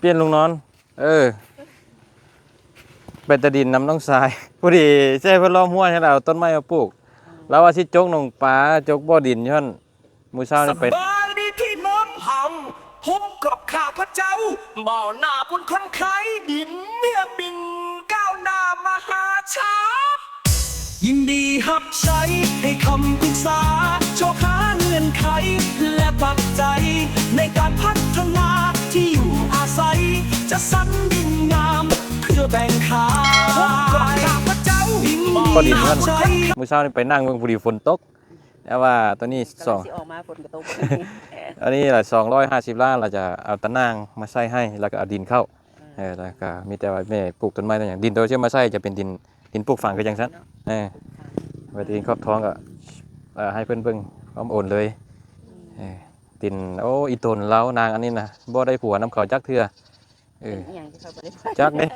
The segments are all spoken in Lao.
ປ່ຽນໂຮງນອນ. ເອີ ໄປຕະດິນນຳນ້ອງຊາຍ ພໍດີໃຊ້ເພິ່ນລ້ອມຮົ້ວໃຫ້ລາວເອົາຕົ້ນໄມ້ມາປູກ. ລາວວ່າຊິຈົກໜອງປາ ຈົກບໍ່ດິນຢູ່ຫັ້ນ. ມື້ເຊົ້ານີ້ໄປ ສະບາຍດີພີ່ນ້ອງເຮົາ ພົບກັບຂ້າພະເຈົ້າ ບ່າວໜ້າບຸນຄົນຂາຍດິນ ເມືອງມິນ ກ້າວໜ້າມະຫາຊາດ ຍິນດີຮັບໃຊ້ໃຫ້ຄຳປຶກສາ ຊອກຫາເງື່ອນໄຂ ແລະ ປັດໄຈໃນການພັດທະນາທີ່ຢູ່ອາໄສ ຈັດສັນດິນງາມເພື່ອແບ່ງຂາຍ ພົບກັບຂ້າພະເຈົ້າ ຍິນດີຮັບໃຊ້. ມື້ເຊົ້ານີ້ໄປນັ່ງເບິ່ງ ພໍດີຝົນຕົກ ແຕ່ວ່າຕົວນີ້ສອງ ກຳລັງຊິອອກມາ ຝົນກໍຕົກ ອັນນີ້ລະສອງຮ້ອຍຫ້າສິບລ້ານ ລະຈະເອົາຕາໜ່າງມາໃສ່ໃຫ້ ລະກະເອົາດິນເຂົ້າ. ເອີ ເອີ ລະກະມີແຕ່ວ່າແມ່ປູກຕົ້ນໄມ້ຕົ້ນຫຍັງ ດິນໂຕທີ່ມາໃສ່ຈະເປັນດິນ ດິນປູກຝັງຄືຈັ່ງຊັ້ນ. ເອີ ໄວ້ທີ່ດິນຂອບທ້ອງກໍ ເອີ ໃຫ້ເພິ່ນເບິ່ງພ້ອມໂອນເລີຍ. ເອີ ດິນ ໂອ້ ອີ່ຕົນລາວນາງອັນນີ້ນະ ບໍ່ໄດ້ຜົວນຳເຂົາຈັກເທື່ອ. ເອີ ເປັນອີ່ຫຍັງທີ່ເຂົາບໍ່ໄດ້ ຈັກເດ້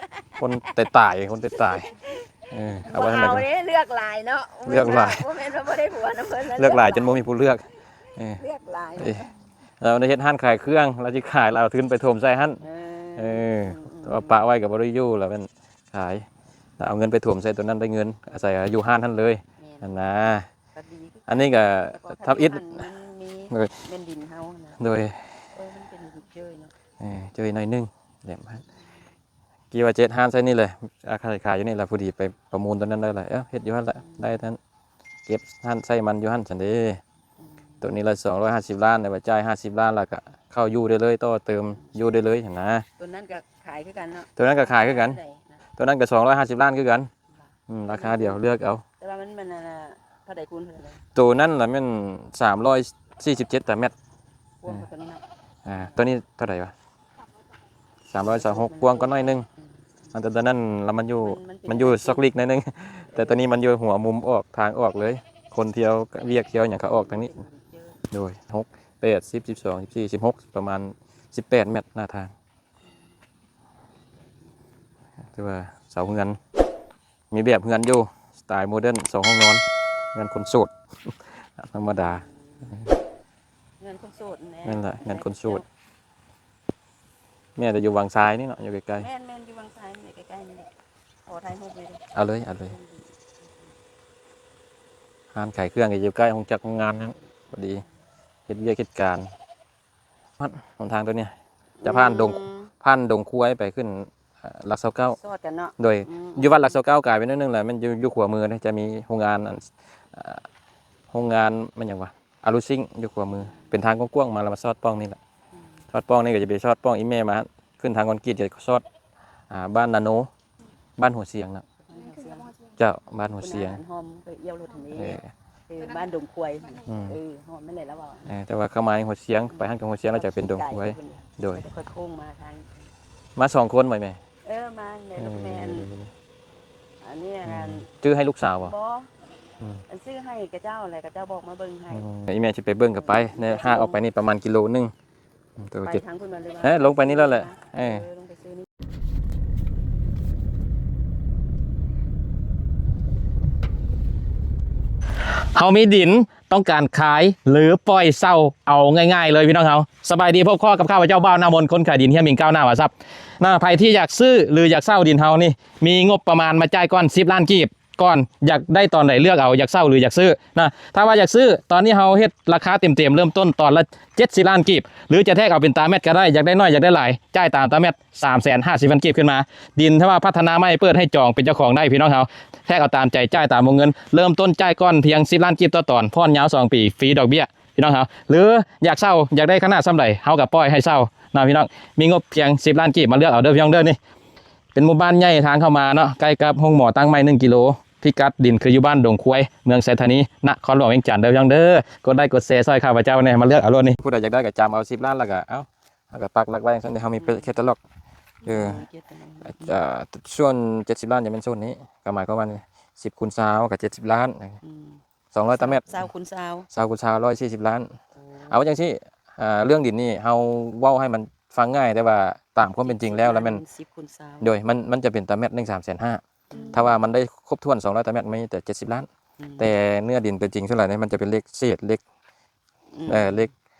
ຄົນຕາຍໆ ຄົນຕາຍໆ. ເອີ ເອົາໄວ້ທາງໃດ ເລືອກຫຼາຍເນາະ ເລືອກຫຼາຍ ບໍ່ແມ່ນວ່າບໍ່ໄດ້ຜົວນຳເພິ່ນ ເລືອກຫຼາຍຈົນບໍ່ມີຜູ້ເລືອກ. ເອີ ເລືອກຫຼາຍ ເອີ ລາວໄດ້ເຮັດຮ້ານຂາຍເຄື່ອງ ລາວຊິຂາຍ ລາວເອົາທຶນໄປຖົມໃສ່ຫັ້ນ. ເອີ ເອີ ອືມໆ ແຕ່ວ່າປະໄວ້ກໍບໍ່ໄດ້ຢູ່ ລາວແມ່ນຂາຍ ລາວເອົາເງິນໄປຖົມໃສ່ຕົວນັ້ນໄດ້ເງິນ ອາໄສຢູ່ຮ້ານຫັ້ນເລີຍ. ແມ່ນ ຫັ້ນນາ ກໍດີຄືກັນ ອັນນີ້ກໍ ແຕ່ກໍທຳອິດ ຄັນມັນມີ ໂດຍ ແມ່ນດິນເຮົານະ ໂດຍ ເອີ ມັນເປັນດິນເຈີຍເນາະ. ເອີ ເຈີຍໜ້ອຍໜຶ່ງ ແຫຼມ ກີວ່າເຈັດຮ້ານໃສ່ນີ້ແຫຼະ ອາ ຂາຍ ຂາຍຢູ່ນີ້ລະ ພໍດີໄປປະມູນຕົວນັ້ນໄດ້ລະ. ເອີ ເຮັດຢູ່ຫັ້ນລະ ໄດ້ນັ້ນ ເກັບຫັ້ນໃສ່ມັນຢູ່ຫັ້ນຊັ້ນເດ້. ອືມ ຕົວນີ້ລະສອງຮ້ອຍຫ້າສິບລ້ານ ແຕ່ວ່າຈ່າຍຫ້າສິບລ້ານ ລະກະເຂົ້າຢູ່ໄດ້ເລີຍ ຕໍ່ເຕີມຢູ່ໄດ້ເລີຍຫັ້ນນາ. ຕົວນັ້ນກໍຂາຍຄືກັນເນາະ ຕົວນັ້ນກໍຂາຍຄືກັນ ເທົ່າໃດນະ? ຕົວນັ້ນກໍສອງຮ້ອຍຫ້າສິບລ້ານຄືກັນ. ອືມ ລາຄາດຽວ ເລືອກເອົາ. ແຕ່ວ່າມັນ ມັນອັນນ່າ ເທົ່າໃດຄູນເທົ່າໃດ? ໂຕນັ້ນລະແມ່ນສາມຮ້ອຍສີ່ສິບເຈັດຕາແມັດ. ກວ້າງກວ່າໂຕນີ້ເນາະ. ອ່າ ໂຕນີ້ເທົ່າໃດວະ? ສາມຮ້ອຍຊາວຫົກ ກວ້າງກວ່າໜ້ອຍໜຶ່ງ. ອືມ ອັນ ແຕ່ໂຕນັ້ນລະມັນຢູ່ ມັນ ມັນຢູ່ຊອກຫຼີກໜ້ອຍໜຶ່ງ ເອີ ແຕ່ໂຕນີ້ມັນຢູ່ຫົວມຸມອອກ ທາງອອກເລີຍ. ຄົນທ່ຽວວຽກທ່ຽວຫຍັງເຂົາອອກທາງນີ້. ໂດຍ ຫົກ ແປດ ສິບ ສິບສອງ ສິບສີ່ ສິບຫົກ ປະມານສິບແປດແມັດໜ້າທາງ. ຖືວ່າເຊົ່າເຮືອນ ມີແບບເຮືອນຢູ່ ສະໄຕໂມເດີນ ສອງຫ້ອງນອນ ເຮືອນຄົນໂສດ ທຳມະດາ. ເຮືອນຄົນໂສດແຫຼະ ນັ້ນແຫຼະ ເຮືອນຄົນໂສດ. ແມ່ນແຕ່ຢູ່ວັງຊາຍນີ້ເນາະ ຢູ່ໃກ້ໆ. ແມ່ນໆ ຢູ່ວັງຊາຍນີ້ ໃກ້ໆນີ້ແຫຼະ. ຂໍຖ່າຍຮູບໄວ້ເດີ້. ເອົາເລີຍ ເອົາເລີຍ. ຮ້ານຂາຍເຄື່ອງກໍຢູ່ໃກ້ໂຮງຈັກໂຮງງານນັ້ນ ພໍດີເຮັດວຽກເຮັດການ. ຮອດຫົນທາງຕົວນີ້ ຈະຜ່ານດົງ ອືມ ຜ່ານດົງຄວາຍໄປຂຶ້ນ ເອີ ຫຼັກຊາວເກົ້າ ສອດກັນເນາະ. ໂດຍ ອືມ ຢູ່ວັດຫຼັກຊາວເກົ້າ ກາຍໄປໜ້ອຍໜຶ່ງແລ້ວ ແມ່ນຢູ່ ຢູ່ຂວາມືເດ້ ຈະມີໂຮງງານ ອັນ ເອີ ໂຮງງານແມ່ນຫຍັງວະ ອາລຸຊິງ ຢູ່ຂວາມື ເປັນທາງກວ້າງໆມາ ແລ້ວມາສອດປ່ອງນີ້ແຫຼະ. ອືມ ສອດປ່ອງນີ້ກໍຈະໄປສອດປ່ອງອີ່ແມ່ມາ ຂຶ້ນທາງຄອນກຣີດກໍສອດ ອ່າ ບ້ານນາໂນ ບ້ານຫົວຊຽງນະ. ເຈົ້າ ບ້ານຫົວຊຽງ ອັນຫ້ອມໄປອຽວລົດຫັ້ນເດ້. ເອີ ເອີ ບ້ານດົງຄວາຍ. ອືມ ເອີ ຫ້ອມນັ້ນແຫຼະລາວເວົ້າ. ເອີ ແຕ່ວ່າເຂົ້າມາໃນຫົວຊຽງ ໄປຫັ້ນກໍຫົວຊຽງ ແລ້ວຈະເປັນດົງຄວາຍ. ໂດຍ ແລ້ວກໍຄ່ອຍໂຄ້ງມາທາງ. ມາສອງຄົນບໍ່ແມ່? ເອີ ມາແມ່ ເອີ ລູກແມ່. ອັນນີ້ ອືມ ອັນ ຊື້ໃຫ້ລູກສາວບໍ່? ບໍ່ ອືມ ອັນຊື້ໃຫ້ຂະເຈົ້າແຫຼະ ຂະເຈົ້າບອກມາເບິ່ງໃຫ້. ອືມ ອີ່ແມ່ຊິໄປເບິ່ງກໍໄປ ຫາອອກໄປນີ້ປະມານກິໂລໜຶ່ງ. ໄປທາງພຸ້ນບໍ່ ຫຼືວ່າ ເອີ ລົງໄປນີ້ແລ້ວແຫຼະ. ເອີ ເອີ ລົງໄປຊື້ນີ້. ເຮົາມີດິນ ຕ້ອງການຂາຍ ຫຼື ປ່ອຍເຊົ່າ ເອົາງ່າຍໆເລີຍພີ່ນ້ອງເຮົາ. ສະບາຍດີ ພົບພໍ້ກັບຂ້າພະເຈົ້າ ບ່າວໜ້າມົນ ຄົນຂາຍດິນ ເຮືອນມິນ ກ້າວໜ້າວາຊັບ. ນະ ໃຜທີ່ຢາກຊື້ ຫຼື ຢາກເຊົ່າດິນເຮົານີ້ ມີງົບປະມານມາຈ່າຍກ່ອນສິບລ້ານກີບ ກ່ອນ ຢາກໄດ້ຕອນໃດເລືອກເອົາ ຢາກເຊົ່າ ຫຼື ຢາກຊື້ນະ. ຖ້າວ່າຢາກຊື້ ຕອນນີ້ເຮົາເຮັດລາຄາເຕັມໆ ເລີ່ມຕົ້ນຕອນລະເຈັດສິບລ້ານກີບ ຫຼື ຈະແທກເອົາເປັນຕາແມັດກໍໄດ້ ຢາກໄດ້ໜ້ອຍ ຢາກໄດ້ຫຼາຍ ຈ່າຍຕາມຕາແມັດ ສາມແສນຫ້າສິບພັນກີບຂຶ້ນມາ. ດິນຖ້າວ່າພັດທະນາໃໝ່ ເປີດໃຫ້ຈອງເປັນເຈົ້າຂອງໄດ້ພີ່ນ້ອງເຮົາ ແທກເອົາຕາມໃຈ ຈ່າຍຕາມວົງເງິນ ເລີ່ມຕົ້ນຈ່າຍກ່ອນພຽງສິບລ້ານກີບຕໍ່ຕອນ ຜ່ອນຍາວສອງປີ ຟຣີດອກເບ້ຍ ພີ່ນ້ອງເຮົາ. ຫຼື ຢາກເຊົ່າ ຢາກໄດ້ຂະໜາດສ່ຳໃດ ເຮົາກໍປ່ອຍໃຫ້ເຊົ່າເນາະພີ່ນ້ອງ. ມີງົບພຽງສິບລ້ານກີບ ມາເລືອກເອົາເດີ້ພີ່ນ້ອງເດີ້. ນີ້ ເປັນໝູ່ບ້ານໃຫຍ່ ທາງເຂົ້າມາເນາະ ໃກ້ກັບໂຮງໝໍຕັ້ງໃໝ່ໜຶ່ງກິໂລ. ພິກັດດິນຄືຢູ່ບ້ານດົງຄວາຍ ເມືອງໄຊທານີ ນະຄອນຫຼວງວຽງຈັນເດີ້ພີ່ນ້ອງເດີ້. ກົດໄລ້ກົດແຊຊ່ອຍຂ້າພະເຈົ້າແດ່ ມາເລືອກເອົາໂລດນີ້. ຜູ້ໃດຢາກໄດ້ກໍຈຳເອົາສິບລ້ານ ແລ້ວກໍເອົາ ແລ້ວກໍປັກຫຼັກໄວ້ຈັ່ງຊັ້ນ. ເຮົາມີ ອືມ ແຄຕາລັອກ ເອີ ອືມ ເຈັດສິບລ້ານ ເອີ ສ່ວນເຈັດສິບລ້ານຈະແມ່ນໂຊນນີ້ ກໍໝາຍຄວາມວ່ານີ້ ສິບຄູນຊາວກໍເຈັດສິບລ້ານ. ອືມ ສອງຮ້ອຍຕາແມັດ ຊາວ ຊາວຄູນຊາວ ຊາວຄູນຊາວ ຮ້ອຍສີ່ສິບລ້ານ. ໂອ້ ເອົາຈັ່ງຊີ້ ເລື່ອງດິນນີ້ເຮົາເວົ້າໃຫ້ມັນຟັງງ່າຍ ແຕ່ວ່າຕາມຄວາມເປັນຈິງແລ້ວ ແລ້ວແມ່ນ ສິບຄູນຊາວ ໂດຍ ມັນ ມັນຈະເປັນຕາແມັດໜຶ່ງ ສາມແສນຫ້າ. ອືມ ຖ້າວ່າມັນໄດ້ຄົບຖ້ວນສອງຮ້ອຍຕາແມັດ ມັນມີແຕ່ເຈັດສິບລ້ານ. ອືມ ແຕ່ເນື້ອດິນຕົວຈິງສ່ວນຫຼາຍນີ້ ມັນຈະເປັນເລກເສດ ເລກ ອືມ ເອີ ເລກ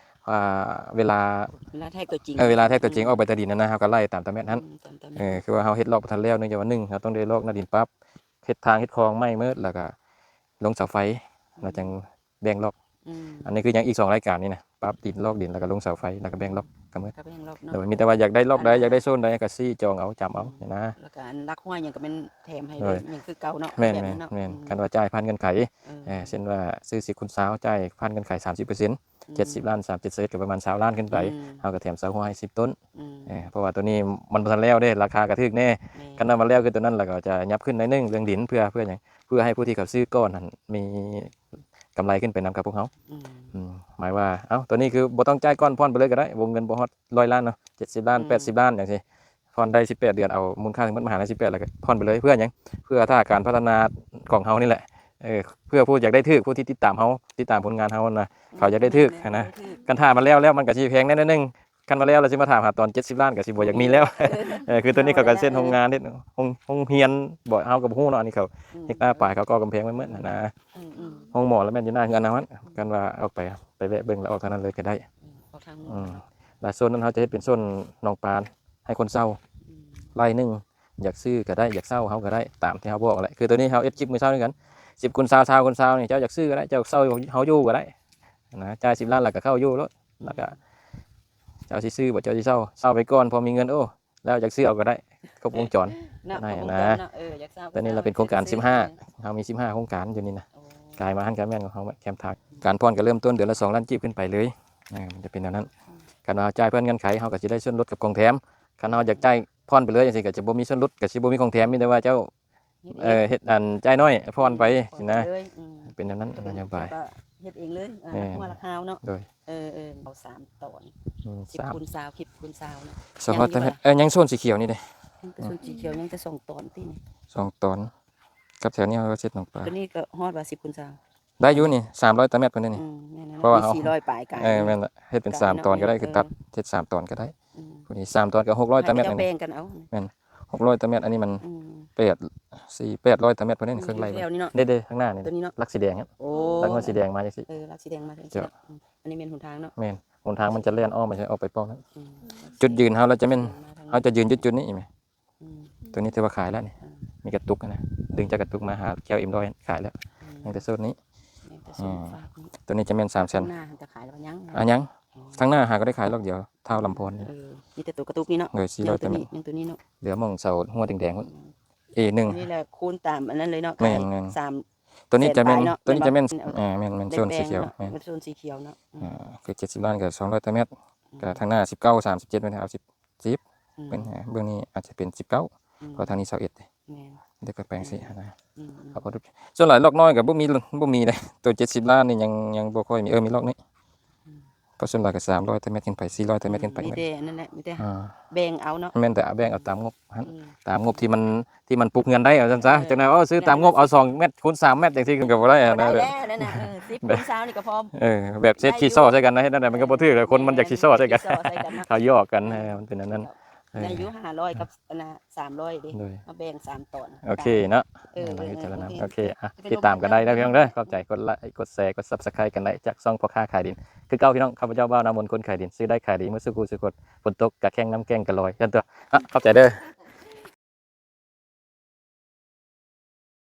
ອ່າ ເວລາ ເວລາແທກຕົວຈິງ ເອີ ເວລາແທກຕົວຈິງ ອືມ ອອກໃບຕາດິນຫັ້ນນະ ເຮົາກໍໄລ່ຕາມຕາແມັດຫັ້ນ ອືມ ຕາມຕາແມັດ ເອີ ຄືວ່າເຮົາເຮັດລອກບໍ່ທັນແລ້ວ ເນື່ອງຈາກວ່າ ໜຶ່ງ ເຮົາຕ້ອງໄດ້ລອກໜ້າດິນປັບ ເຮັດທາງເຮັດຄອງໃໝ່ໝົດ ແລ້ວກໍລົງເສົາໄຟ ອືມ ແລ້ວຈັ່ງແບ່ງລອກ ອືມ ອັນນີ້ຄືຍັງອີກສອງລາຍການນີ້ນະ ປັບດິນ ລອກດິນ ແລ້ວກໍລົງເສົາໄຟ ແລ້ວກໍແບ່ງລອກ ອືມ ກໍໝົດ ກໍແບ່ງລອກເນາະ ໂດຍ ມີແຕ່ວ່າຢາກໄດ້ລອກໃດ ອັນ ຢາກໄດ້ໂຊນໃດກໍຊີ້ຈອງເອົາ ຈຳເອົາ ອືມ ນີ້ນະ ແລ້ວກໍອັນຫຼັກຮ້ອຍຫຍັງກໍແມ່ນແຖມໃຫ້ ໂດຍ ເລີຍ ຫຍັງຄືເກົ່າເນາະ ແມ່ນ ແບບນັ້ນເນາະ ແມ່ນ ອືມ ຄັນວ່າຈ່າຍຜ່ານເງື່ອນໄຂ ເອີ ເອີ ເຊັ່ນວ່າຊື້ສິບຄູນຊາວ ຈ່າຍຜ່ານເງື່ອນໄຂສາມສິບເປີເຊັນ ອືມ ເຈັດສິບລ້ານ ສາມເຈັດສິບເອັດ ກໍປະມານຊາວລ້ານຂຶ້ນໄປ ອືມ ເຮົາກໍແຖມເສົາຫົວໃຫ້ສິບຕົ້ນ ອືມ ເອີ ເພາະວ່າຕົວນີ້ມັນບໍ່ທັນແລ້ວເດ້ ລາຄາກໍຖືກແດ່ ແມ່ນ ຄັນວ່າມັນແລ້ວຄືຕົວນັ້ນ ແລ້ວກໍຈະຫຍັບຂຶ້ນໜ້ອຍໜຶ່ງ ເລື່ອງດິນ ເພື່ອ ເພື່ອຫຍັງ ເພື່ອໃຫ້ຜູ້ທີ່ເຂົາຊື້ກ່ອນຫັ້ນມີກຳໄລຂຶ້ນໄປນຳກັບພວກເຮົາ ອືມ ອືມ ໝາຍວ່າ ເອົ້າ ຕົວນີ້ຄືບໍ່ຕ້ອງຈ່າຍກ່ອນ ຜ່ອນໄປເລີຍກໍໄດ້ ວົງເງິນບໍ່ຮອດຮ້ອຍລ້ານເນາະ ເຈັດສິບລ້ານ ອືມ ແປດສິບລ້ານ ຈັ່ງຊີ້ ຜ່ອນໄດ້ສິບແປດເດືອນ ເອົາມູນຄ່າທັງໝົດມາຫານໃຫ້ສິບແປດ ແລ້ວກໍຜ່ອນໄປເລີຍ ເພື່ອຫຍັງ? ເພື່ອຖ້າການພັດທະນາຂອງເຮົານີ້ແຫຼະ ເອີ ເພື່ອຜູ້ຢາກໄດ້ຖືກ ຜູ້ທີ່ຕິດຕາມເຮົາ ຕິດຕາມຜົນງານເຮົານະ ເຂົາຢາກໄດ້ຖືກຫັ້ນນະ ຄັນຖ້າມັນແລ້ວແລ້ວ ມັນກໍຊິແພງແດ່ໜ້ອຍໜຶ່ງ ຄັນວ່າແລ້ວ ແລ້ວຊິມາຖາມຫາຕອນເຈັດສິບລ້ານ ກໍຊິບໍ່ຢາກມີແລ້ວ ເອີ ຄືຕົວນີ້ເຂົາກໍເຊັນໂຮງງານເຮັດ ໂຮງ ໂຮງຮຽນບໍ ເຮົາກໍບໍ່ຮູ້ເນາະ ອັນນີ້ເຂົາ ອືມ ເຮັກຕາປາຍ ເຂົາກໍກຳແພງໄວ້ໝົດຫັ້ນນະ ອືມໆ ໂຮງໝໍລະແມ່ນຢູ່ໜ້າເຮືອນເຮົາຫັ້ນ ອືມ ຄັນວ່າອອກໄປ ໄປແວະເບິ່ງ ແລ້ວອອກທາງນັ້ນເລີຍກໍໄດ້ ອືມ ອອກທາງ ອືມ ແລ້ວໂຊນນັ້ນເຮົາຈະເຮັດເປັນໂຊນໜອງປານ ໃຫ້ຄົນເຊົ່າ ອືມ ໄລ່ໜຶ່ງ ຢາກຊື້ກໍໄດ້ ຢາກເຊົ່າເຮົາກໍໄດ້ ຕາມທີ່ເຮົາບອກແຫຼະ ຄືຕົວນີ້ເຮົາເຮັດຄລິບມື້ເຊົ້າຄືກັນ ສິບຄູນຊາວ ຊາວຄູນຊາວນີ້ ເຈົ້າຢາກຊື້ກໍໄດ້ ເຈົ້າເຊົ່າເຮົາຢູ່ກໍໄດ້ນະ ຈ່າຍສິບລ້ານ ແລ້ວກໍເຂົ້າຢູ່ໂລດ ແລ້ວກໍ ເຈົ້າຊິຊື້ບໍ່ ເຈົ້າຊິເຊົ່າ ເຊົ່າໄປກ່ອນ ພໍມີເງິນ ໂອ້ ແລ້ວຢາກຊື້ເອົາກໍໄດ້ ຄົບວົງຈອນ ເນາະ ໄດ້ນະ ຄົບວົງຈອນເນາະ ເອີ ຢາກເຊົ່າ ຕອນນີ້ລາວເປັນໂຄງການສິບຫ້າ ເອີ ເຮົາມີສິບຫ້າໂຄງການຢູ່ນີ້ນະ ໂອ້ ກາຍມາຫັ້ນກໍແມ່ນຂອງເຮົາແຄມທາງ ການຜ່ອນກໍເລີ່ມຕົ້ນເດືອນລະສອງລ້ານກີບຂຶ້ນໄປເລີຍ ເອີ ມັນຈະເປັນແນວນັ້ນ ອືມ ຄັນວ່າເຮົາຈ່າຍເພື່ອນເງື່ອນໄຂ ເຮົາກໍຊິໄດ້ສ່ວນລົດກັບຂອງແຖມ ຄັນເຮົາຢາກຈ່າຍຜ່ອນໄປເລີຍຈັ່ງຊີ້ ກໍຈະບໍ່ມີສ່ວນລົດ ກໍຊິບໍ່ມີຂອງແຖມ ມີແຕ່ວ່າເຈົ້າ ເຮັດເອງ ເອີ ເຮັດອັນຈ່າຍໜ້ອຍ ຜ່ອນໄປ ອືມ ຊີ້ນະ ຜ່ອນໄປເລີຍ ອືມ ເປັນແນວນັ້ນ ເປັນ ນະໂຍບາຍ ແບບວ່າເຮັດເອງເລີຍ ເອີ ອືມ ຫົວລະຄາວເນາະ ໂດຍ ເອີ ເອີ ເອົາສາມຕອນ ອືມ ສິບ ສາມ ຄູນຊາວ ສິບຄູນຊາວເນາະ ສອງຮ້ອຍ ຍັງຢູ່ ຕາແມັດ ບໍ່ລະ ເອີ ຍັງໂຊນສີຂຽວນີ້ເດ້ ຍັງແຕ່ໂຊນສີຂຽວ ອືມ ຍັງແຕ່ສອງຕອນຕິນີ້ ສອງຕອນ ກັບແຖວນີ້ເຮົາກໍເຊັດໜອງປາ ຕົວນີ້ກໍຮອດວ່າສິບຄູນຊາວ ໄດ້ຢູ່ນີ້ ສາມຮ້ອຍຕາແມັດພຸ້ນນີ້ ອືມ ແມ່ນແລ້ວ ເພາະວ່າເຮົາ ສີ່ຮ້ອຍປາຍກາຍ ເອີ ແມ່ນລະ ເຮັດເປັນສາມຕອນກໍໄດ້ ເນາະ ຄືຕັດ ເອີ ເຮັດສາມຕອນກໍໄດ້ ອືມ ຜູ້ນີ້ສາມຕອນກໍຫົກຮ້ອຍຕາແມັດ ໃຫ້ເຂົາເຈົ້າແບ່ງກັນເອົາ ແມ່ນ ຫົກຮ້ອຍຕາແມັດ ອັນນີ້ມັນ ອືມ ແປດ ສີ່ ແປດຮ້ອຍຕາແມັດພຸ້ນນີ້ ອືມ ເຄິ່ງໄລ່ ຢູ່ແຖວນີ້ເນາະ ເດ້ໆ ຂ້າງໜ້ານີ້ ຕົວນີ້ເນາະ ຫຼັກສີແດງ ໂອ້ ຫຼັກມັນສີແດງມາຈັ່ງຊີ້ ເອີ ຫຼັກສີແດງມາຈັ່ງຊີ້ ເຈົ້າ ອືມ ອັນນີ້ແມ່ນຫົນທາງເນາະ ແມ່ນ ຫົນທາງມັນຈະແລ່ນອ້ອມໄປ ອອກໄປປ້ອມນັ້ນ ອືມ ຈຸດຢືນເຮົາ ລະຈະແມ່ນ ເຮົາຈະຢືນຈຸດໆນີ້ແມ່ນ ອືມ ຕົວນີ້ຖືວ່າຂາຍແລ້ວນີ້ ອືມ ມີກະຕຸກຫັ້ນນະ ດຶງຈາກກະຕຸກມາຫາແກ້ວເອັມຮ້ອຍ ຂາຍແລ້ວ ອືມ ຍັງແຕ່ໂຊນນີ້ ຍັງແຕ່ໂຊນ ອືມ ຟາກນີ້ ຕົວນີ້ຈະແມ່ນສາມແສນ ທາງໜ້າຫັ້ນຈະຂາຍແລ້ວຍັງ ອ່າ ຍັງ ອືມ ທາງໜ້າຫາກໍໄຍັງຂາຍລອກດຽວ ທ້າວລຳພອນ ເອີ ມີແຕ່ຕົວກະຕຸກນີ້ເນາະ ໂດຍ ສີ່ຮ້ອຍ ຕົວນີ້ ຍັງຕົວນີ້ເນາະ ເຫຼືອໝ່ອງເສົາຫົວແດງໆ ອືມ ເອໜຶ່ງ ອັນນີ້ແຫຼະຄູນຕາມອັນນັ້ນເລີຍເນາະ ແມ່ນໆ ສາມ ຕົວນີ້ຈະແມ່ນ ແສນປາຍເນາະ ຕົວນີ້ຈະແມ່ນ ແມ່ນບໍ່ ເອີ ແມ່ນໆ ໂຊນສີຂຽວ ແມ່ນ ແມ່ນ ເປັນໂຊນສີຂຽວເນາະ ອືມ ອ່າ ຄືເຈັດສິບລ້ານກໍສອງຮ້ອຍຕາແມັດ ອືມ ກໍທາງໜ້າສິບເກົ້າ ສາມສິບເຈັດ ແມ່ນເອົາສິບ ສິບ ອືມ ເປັນ ອ່າ ເບື້ອງນີ້ອາດຈະເປັນສິບເກົ້າ ອືມ ເພາະທາງນີ້ຊາວເອັດເດ້ ແມ່ນ ແລ້ວກໍແປງຊີ້ຫັ້ນນະ ອືມໆ ເອົາພໍດູ ສ່ວນຫຼາຍລັອກນ້ອຍກໍບໍ່ມີ ບໍ່ມີເດ້ ຕົວເຈັດສິບລ້ານນີ້ຍັງ ຍັງບໍ່ຄ່ອຍມີ ເອີ ມີລັອກນີ້ ອືມ ເພາະສ່ວນຫຼາຍກໍສາມຮ້ອຍຕາແມັດຂຶ້ນໄປ ສີ່ຮ້ອຍຕາແມັດຂຶ້ນໄປ ອືມ ມີແຕ່ອັນນັ້ນແຫຼະ ມີແຕ່ ອ່າ ແບ່ງເອົາເນາະ ແມ່ນແຕ່ແບ່ງເອົາຕາມງົບຫັ້ນ ອືມ ຕາມງົບທີ່ມັນ ທີ່ມັນປຸກເຮືອນໄດ້ ເອົາຊັ້ນຊະ ເອີ ຈັ່ງໃດ ເອີ ຊື້ຕາມງົບ ເອົາສອງແມັດຄູນສາມແມັດຈັ່ງຊີ້ກໍບໍ່ໄດ້ ບໍ່ໄດ້ແລ້ວນັ້ນນະ ເອີ ສິບຄູນຊາວນີ້ກໍພໍ ເອີ ແບບເຊັດຂີ້ສໍ້ໃສ່ກັນນະ ເຮັດແນວໃດມັນກໍບໍ່ຖືກ ແມ່ນ ຄົນມັນຢາກຂີ້ສໍ້ໃສ່ກັນ ຂີ້ສໍ້ໃສ່ກັນເນາະ ເຂົາຢອກກັນ ເອີ ມັນເປັນແນວນັ້ນ ອືມ ໄດ້ຢູ່ຫ້າຮ້ອຍກັບອັນນ່າສາມຮ້ອຍເດ້ ໂດຍ ມາແບງສາມຕອນ ໂອເຄເນາະ ເອີ ເອີ ພິຈາລະນາ ໂອເຄ ໂອເຄ ອ່ະ ຕິດຕາມກັນໄດ້ເດີພີ່ນ້ອງເດີ ຂອບໃຈ ກົດໄລ ກົດແຊ ກົດ Subscribe ກັນໄດ້ ຈາກຊ່ອງພໍ່ຄ້າຂາຍດິນ ຄືເກົ່າພີ່ນ້ອງ ຂ້າພະເຈົ້າບ່າວນາມົນ ຄົນຂາຍດິນ ຊື້ໄດ້ຂາຍດີ ໝົດສູ່ຜູ້ສູ່ຄົນ ຝົນຕົກກະແຂ່ງນ້ຳແກ່ງກະລອຍ ຊັ້ນຕົວະ ເນາະ ຂອບໃຈເດີ.